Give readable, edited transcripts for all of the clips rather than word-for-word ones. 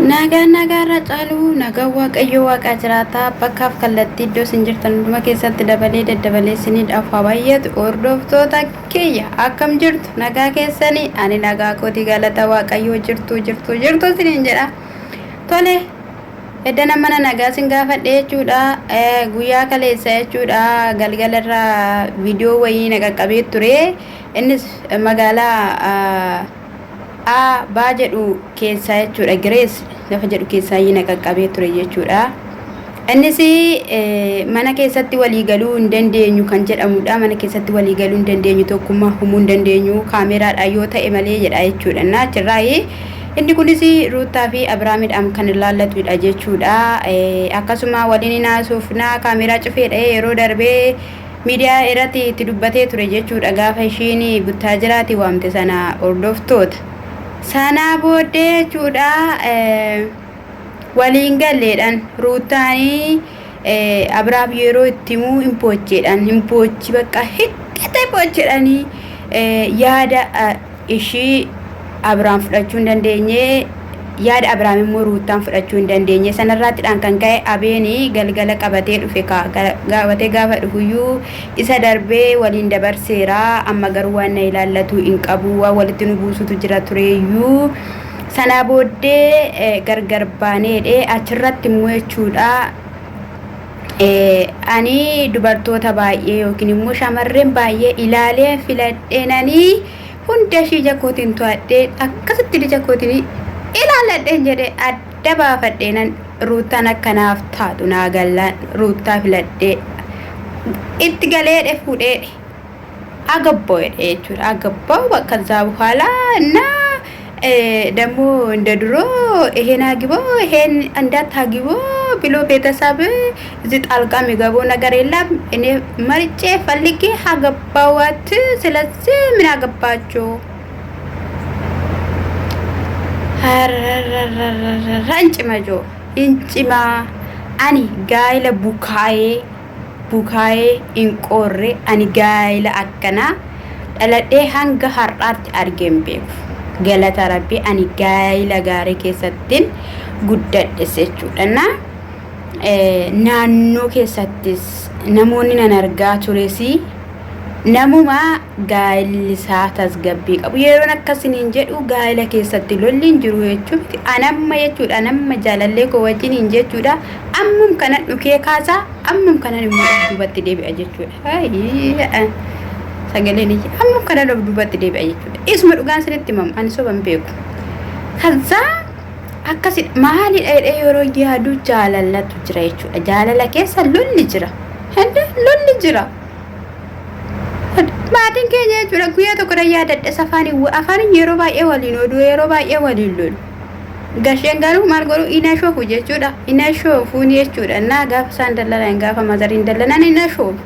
Nagaan nagaarra caalu nagaan waaqayyoo waaqaa jiraataa bakkaaf kallattii iddoo isin jirtan hunduma keessatti dabalee daddabalee isiniidhaaf haa baay'atu. Hordoftoota kiyya, akkam jirtu? Nagaa keessanii? Ani nagaa kooti, galata waaqayyoo. Jirtu, jirtu, jirtu isiniin jedha. Tole, eddana mana nagaa isin gaafadhe jechuudha. Guyyaa kaleessa jechuudha, galgalarraa viidiyoo wayii na qaqqabee ture. Innis magaalaa A baa jedhu keessaa jechuudha. Girees lafa jedhu keessaa na qaqqabee ture jechuudha. Innis mana keessatti walii galuu hin dandeenyu kan jedhamudha. Mana keessatti walii galuu hin dandeenyu, tokkummaa uumuu hin dandeenyu, kaameeraadhaan yoo ta'e malee jedha jechuudha. Innaa achirraa inni kunis Ruuttaa fi Abiraamidhaan kan ilaallatudha jechuudha. Akkasuma waliin hin haasofnaa, kaameeraa cufeedha, yeroo darbee miidiyaa irratti itti dubbatee ture jechuudha, gaafa ishiin Buttaajiraati waamte sana, hordoftoota. Sanaa booddee jechuudha, waliin galleedhaan Ruuttaanii Abiraam yeroo itti himuu hin boocheedhaan, hin boochi, bakka hiqqate boocheedhaanii. Yaada ishii Abiraam fudhachuu hin dandeenye, yaada Abiraam immoo Ruuttaan fudhachuu hin dandeenye. Sanarraatidhaan kan ka'e Abeeni galgala qabatee dhufe. Qabatee gaafa dhufuyyuu isa darbee waliin dabarseera, amma garuu waan na ilaallatu hin qabu, waan walitti nu buusutu jira tureeyyuu, sanaa booddee gargar baaneedhe. Achirratti immoo jechuudha, ani dubartoota baay'ee yookiin immoo shamarreen baay'ee ilaalee filadheenanii hunda ishii ija kootiin to'adhee, akkasitti ija kootiin ilaalladheen jedhee adda baafadheenan Ruuttaan akkanaaf taatu naa gallaan Ruuttaa filadhee itti galeedhe, fuudheedhe, agabboo jedhe jechuudha. Agabboo bakka isaa በኋላ እና ደግሞ እንደ ድሮ ይሄን አግቦ ይሄን እንዳታግቦ ብሎ ቤተሰብ እዚህ ጣልቃ የሚገባው ነገር የለም። እኔ መርጬ ፈልጌ አገባዋት። ስለዚህ ምን አገባችሁ? እንጭመጆ እንጭማ ani gaayila bukaayee bukaayee hin qorre, ani gaayila akkanaa dhaladhee hanga har'aatti argee hin beeku. Galata Rabbii, ani gaayila gaarii keessattiin guddadhes jechuudha. Na naannoo keessattis namoonni nan argaa tures namuma gaayilli isaa tasgabbii qabu. Yeroon akkasiniin jedhu gaayila keessatti lolli hin jiru jechuudha. Anamma jechuudha, anamma jaalallee koo wajjiniin jechuudha. Ammum kanan dhukee kaasaa, ammum kanan immoo of duubatti deebi'a jechuudha. Sagaleen iyya, ammum kanan of duubatti deebi'a jechuudha. Isuma dhugaan sinitti himamu, ani soba hin beeku. Kazaa akkasi maalidha jedhee yeroo yaadu jaalalatu jira jechuudha. Jaalala keessa lolli jira. Lolli jira. Maatiin keenya jechuudha, guyyaa tokko nan yaadadha, afaaniin yeroo baay'ee waliin oduu, yeroo baay'ee waliin lolu. Gasheen garuu maal godhu? Ina shoofu jechuudha. Ina shoofuun jechuudha. Naa gaafa isaan dallalan, gaafa mazariin dallalan ina shoofu.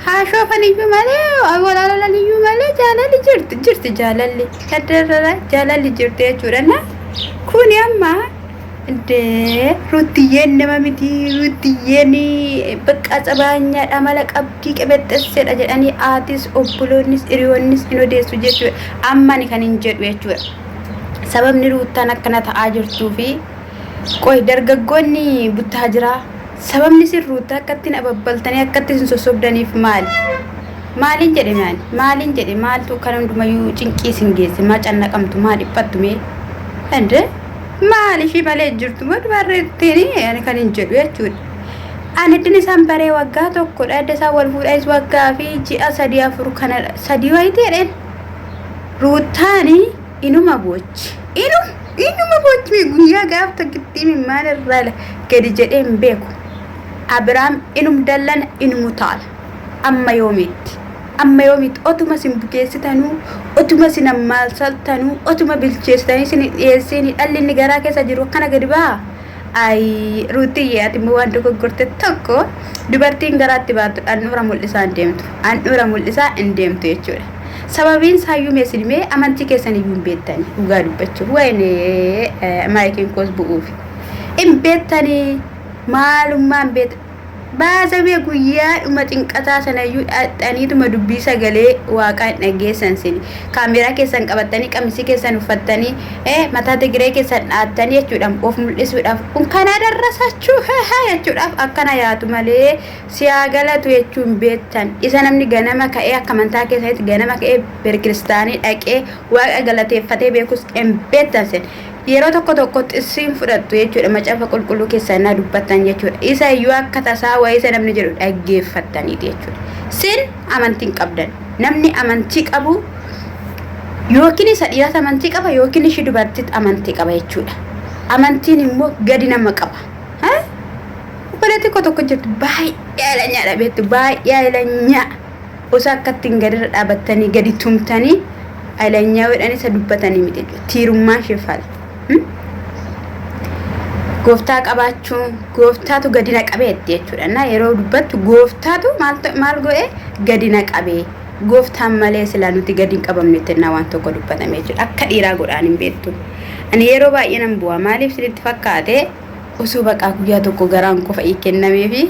Haa shoofan iyyuu malee, walaalolan iyyuu malee, jaalalli jirti, jirti jaalalli. Kaddarra jaalalli jirti jechuudha. Na kuni amma Indee Ruuttiyyeen nama miti, Ruuttiyyeen bakka tsabaanyaadha, amala qabdii, qebexxesseedha jedhanii aatis, obboloonnis, hiriyoonnis hin odeessu jechuudha. Amma ani kan hin jedhu jechuudha. Sababni Ruuttaan akkana ta'aa jirtuu fi qoy dargaggoonni buttaa jiraa, sababni isin Ruuttaa akkatti ababbaltanii akkatti isin sossobdaniif maali? Maaliin jedhe maali? Maaliin jedhe? Maaltu kan hundumayyuu cinqii isin geesse? Maa cannaqamtu? Maa dhiphattu mee? Indee maal ishii malee jirtu moo dubarreettiin? Ani kan hin jedhu jechuudha. Ani iddin isaan baree waggaa tokkodha. Edda isaan wal fuudhanis waggaa fi ji'a sadii afur kana sadii wayii ta'edheen. Ruuttaani inuma boochi. Inuma boochi, guyyaa gaaf tokkittii mimmaan irraa gadi jedhee hin beeku. Abiraam inum dallana, inumu taala. Amma yoomiitti? Amma yoomiitti otuma isin bukeessitanuu, otuma isin ammaalsaltanuu, otuma bilcheessitanii isin hin dhiyeessiin dhalli inni garaa keessa jiru akkana gadi ba'a? Ayi Ruutiyyee, ati immoo waan dogoggorte tokko, dubartiin garaatti baattu handhuura mul'isaa hin deemtu. Handhuura mul'isaa hin deemtu jechuudha. Sababiin isaayyuu mee isin mee amantii keessan iyyuu hin beektani, dhugaa dubbachuuf. Wayne maayikiin koos bu'uufi. Hin beektanii, maalummaa hin beektan. Baasabee guyyaadhuma xinqataa sanayyuu dhaqxaniituma dubbii sagalee waaqaa hin dhaggeessan sini. Kaameeraa keessan qabattanii qamisii keessan uffattanii mataa Tigiree keessan dhaattanii jechuudha of mul'isuudhaaf unkanaa darrasachuu jechuudhaaf akkana yaatu malee si haa galatu jechuun beektan. Isa namni ganama ka'ee akka amantaa keessanitti ganama ka'ee beerkiristaanii dhaqee waaqa galateeffatee beekus hin beektan sin. Yeroo tokko tokko xissiin fudhattu jechuudha macaafa qulqulluu keessaa innaa dubbattan jechuudha. Isa iyyuu akka tasaa wayii isa namni jedhu dhaggeeffattaniiti jechuudha. Sin amantii hin qabdan. Namni amantii qabu yookiin isa dhiiraatu amantii qaba yookiin ishii dubartiitu amantii qaba jechuudha. Amantiin immoo gadi nama qaba. Obboleettii koo tokko jirtu baay'ee alanyaadha beektu baay'ee alanyaa. Osoo akka ittiin gadirra dhaabattanii gadi tumtanii alanyaa godhanii isa dubbatanii miti jechuudha. Tiirummaa ishee fala. Gooftaa qabaachuun gooftaatu gadi na qabeetti jechuudha. Na yeroo dubbattu gooftaatu maal godhe gadi na qabee. Gooftaan malee silaa nuti gadi hin qabamne jennaa waan tokko dubbatame jechuudha. Akka dhiiraa godhaan hin beektu. Ani yeroo baay'ee nan bu'a. Maaliif isinitti fakkaate? Osoo baqaa guyyaa tokko garaan koo fa'ii kennameefi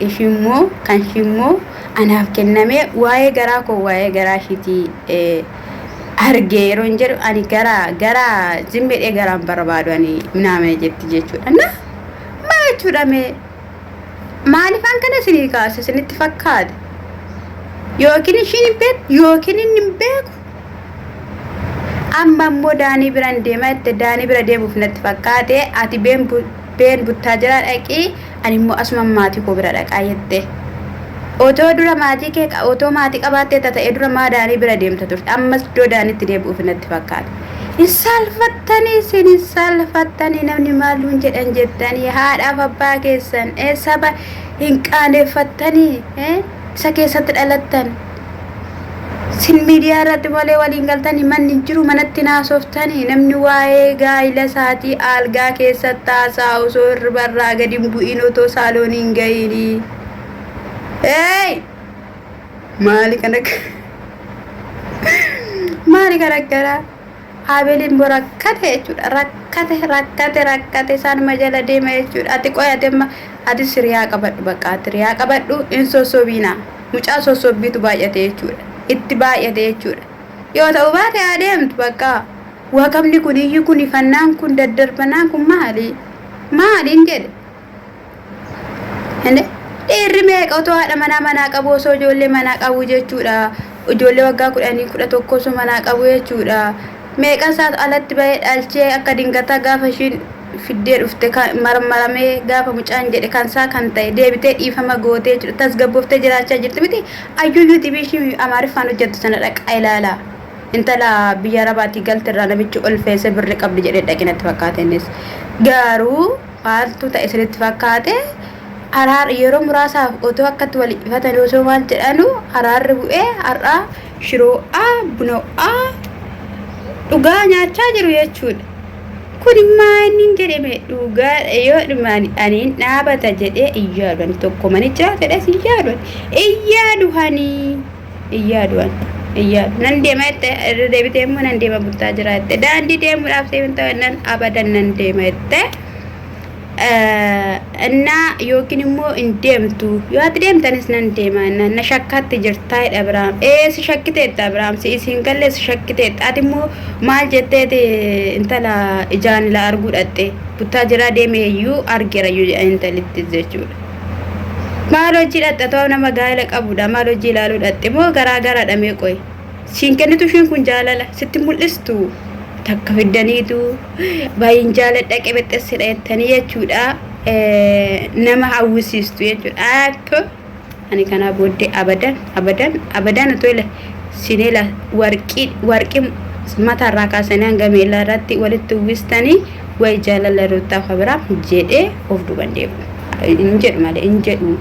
ishii immoo kan ishii immoo anaaf kenname waa'ee garaa koo waa'ee garaa ishiitii argee yeroo hin jedhu ani garaa garaa zimmeedhee garaan barbaadu ani minaamee jetti jechuudha. Na maal jechuudha mee maaliifaan kana isinii kaase isinitti fakkaate yookiin ishiin hin beektu yookiin inni hin beeku. Amma immoo Daanii biran deema jette Daanii bira deemuuf natti fakkaate ati been been buttaa jira dhaqii ani immoo asuma maatii koo bira dhaqaa jette. Otoo dura maatii kee otoo maatii qabaattee ta'e dura maa Daanii bira deemta turte ammas iddoo Daaniitti deebi'uuf natti fakkaate. Hin saalfattanii isin hin saalfattanii namni maaluun jedhan jettanii haadhaaf abbaa keessan saba hin qaaneffattanii isa keessatti dhalattan. Sin miidiyaa irratti malee waliin galtanii manni hin jiru manatti naasoftanii namni waa'ee gaa'ila isaatii algaa keessatti haasaa osoo hirribarraa gadi hin bu'in otoo saaloonii hin ga'iini. Eey! Maali kan akka maali kan akkanaa? Abel immoo rakkate jechuudha. Rakkate rakkate rakkate isaanuma jala deema jechuudha. Ati qoy ati amma atis hiriyaa qabadhu bakka ati hiriyaa qabadhu hin sossobiina. Mucaa sossobbiitu baay'ate jechuudha. Itti baay'ate jechuudha. Yoo ta'u baate haa deemtu bakka. Wakamni kun iyyi kun ifannaan kun daddarbanaan kun maali? Maaliin jedhe? Inde dhiirri meeqa otoo haadha manaa manaa qabu osoo ijoollee manaa qabu jechuudha. Ijoollee waggaa 10 11 osoo manaa qabu jechuudha. Meeqa isaatu alatti bahee dhalchee akka dingataa gaafa ishiin fiddee dhufte marmaramee gaafa mucaan jedhe kan isaa kan ta'e deebitee dhiifama gootee jechuudha. Tasgabbooftee jiraachaa jirti miti. Ayyuu yuutuubii ishii Amaariffaan hojjettu sana dhaqaa ilaala. Intala biyya Arabaatii galte irraa namichi ol feese birri qabdi jedhee dhaqe natti fakkaate innis. Garuu maaltu ta'e isinitti fakkaate araara yeroo muraasaaf otoo akkatti wal ifatanii osoo maal jedhanu araarri bu'ee har'a shiroo'aa bunoo'aa dhugaa nyaachaa jiru jechuudha. Kun maal hin jedhame dhugaa yoo dhumaan ani hin dhaabata jedhee hin yaadu ani tokko manicha fedhes hin yaadu hin yaadu hani hin yaadu ani hin yaadu nan deema jette irra deebitee immoo nan deema buttaa jira jette daandii deemuudhaaf seemin ta'e nan abadan nan deema jette innaa yookiin immoo hin deemtu yoo ati deemtanis nan deema na shakkaatti jirtaa jedha Abiraam ee si shakkiteetta Abiraam si isiin galle si shakkiteetta ati immoo maal jetteeti intala ijaan ila arguu dhaqxe buttaa jiraa deeme iyyuu argeera iyyuu jedha intalittis jechuudha. Maal hojii dhaqxa ta'u nama gaa'ela qabudha maal hojii ilaaluu dhaqxe moo garaa garaadha mee qoy siin kennitu ishiin kun jaalala sitti mul'istu takka fiddaniitu baay'een jaaladha qebexessidha jettanii jechuudha nama hawwisiistu jechuudha akka ani kanaa booddee abadan abadan abadan otoo ila sineela warqii warqii mataarraa kaasanii hanga miilaa irratti walitti uwwistanii wayi jaalala ruutaa kabiraa jedhee of duuban deemu. Hin jedhu malee hin jedhu.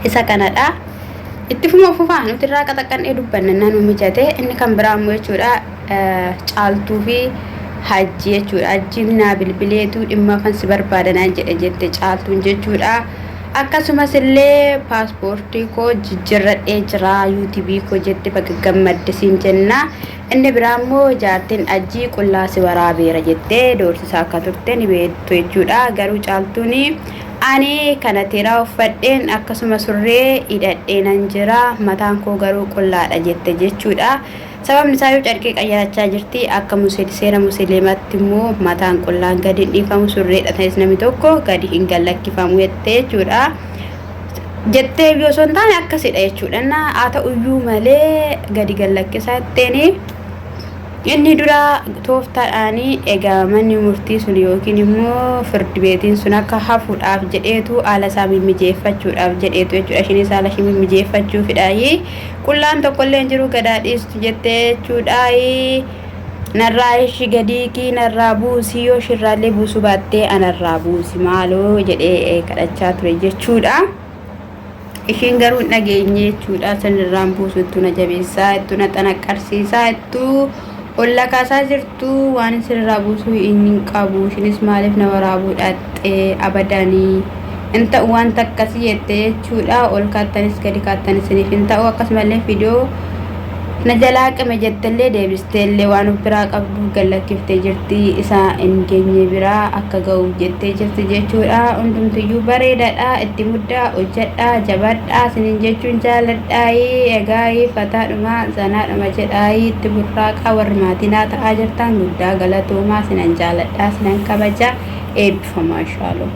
Isa kanadha. Itti fuma fufaa nuti irraa qaxaqqannee dubbanna nanu mijate inni kan biraa immoo jechuudha caaltuu fi hajji jechuudha. Hajjiin naa bilbileetu dhimma kan si barbaadanaa jedhe jette caaltuun jechuudha. Akkasumas illee paaspoortii koo jijjiirradhee jira yuutuubii koo jette baga gammadde siin jenna. Inni biraa immoo jaartiin Hajjii qullaa si waraabeera jettee doorsisaa akka turte ni beektu jechuudha. Garuu caaltuun Ani kana teeraa uffadheen akkasuma surree hidhadhee nan jira mataan koo garuu qullaadha jette jechuudha. Sababni isaa yoo carqii qayyarachaa jirti akka seera musliimatti immoo mataan qullaan gadi hin dhiifamu surree hidhatanis namni tokko gadi hin gallakkifamu jette jechuudha. Jettee yoo osoo hin taane akkasidha jechuudha. Haa ta'uyyuu malee gadi gallakkisaa jetteeni. Inni dura tooftaadhaan egaa manni murtii sun yookiin immoo firdi beetiin sun akka hafuudhaaf jedheetu haala isaa mimmijeeffachuudhaaf jedheetu jechuudha. Ishiinis haala ishii mimmijeeffachuufidhaayi. Qullaan tokkollee hin jiru gadaa dhiistu jettee jechuudhaayi. Narraa ishi gadiikii narraa buusii yoo ishirraallee buusuu baattee anarraa buusi maaloo jedhee kadhachaa ture jechuudha. Ishiin garuu hin dhageenye jechuudha. San irraan buusu ittuu na jabeessaa, ittuu na xanaqqarsiisaa, ittuu olla kaasaa jirtu waan isin irraa buusuu inni hin qabu. Ishiinis maaliif na waraabuu dhaqxee abadanii hin ta'u wanta akkasii jette jechuudha. Ol kaattanis gadi kaattanis isiniif hin ta'u. Akkasumallee viidiyoo na jalaa qime jettellee deebisteellee waan of biraa qabdu gallakkiftee jirti. Isa hin geenye biraa akka ga'uuf jettee jirti jechuudha. Hundumtiyyuu bareedaadha. Itti muddaa hojjedhaa jabaadhaa isiniin jechuun jaaladhaayi. Egaa fataadhuma zanaadhuma jedhaayi itti burraaqaa warri maatii naa ta'aa jirtan guddaa galatoomaa sinan jaaladhaa sinan kabaja eebbifamaa inshaallah.